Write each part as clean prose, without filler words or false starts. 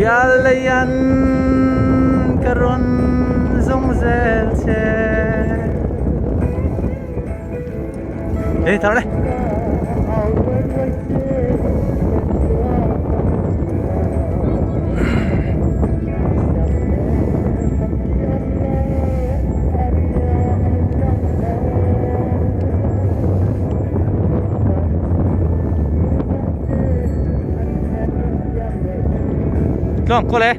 Pialleian ka rawn zawng zel che. Ê thar le. Tluang kawl e.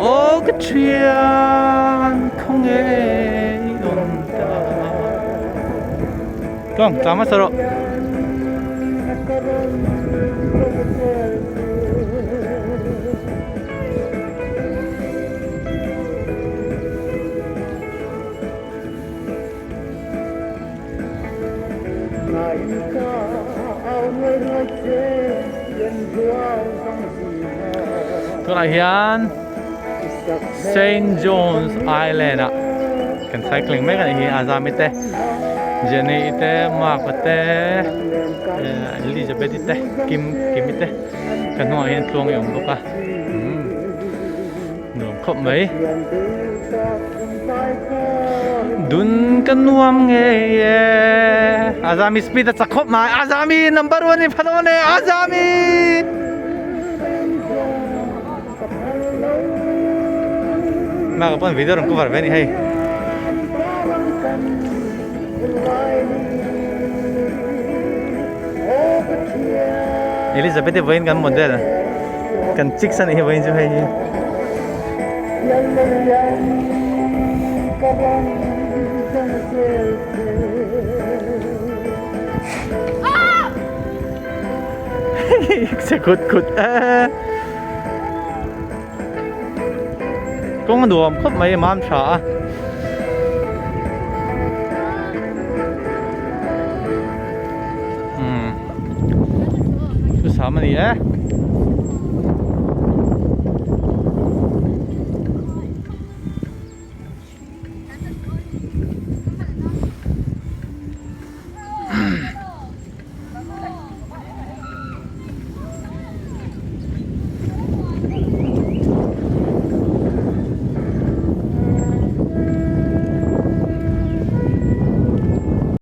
Aw ka thian khawnge i awm ta. Tluang tla hmasa rawh. Tunah hian Saint John's Island ah kan cycling mek a nih hi Azami te Jenny te Mark te Elizabeth te Kim Kimi te kan hnungah hian tluang i awm bawk a nuam khawp mai. Dun ka nuam ngei e Azami speed a chak khawp mai Azami number one in pha dawn e Azami Mà có phần video rong cover ve ni hei Elizabeth vawiin kan model kan chicks a nih hi vawiin chu hei hi. Che khut khut e. Kawng a nuam khawp mai mam tha a. Umm. Thu sam a ni e.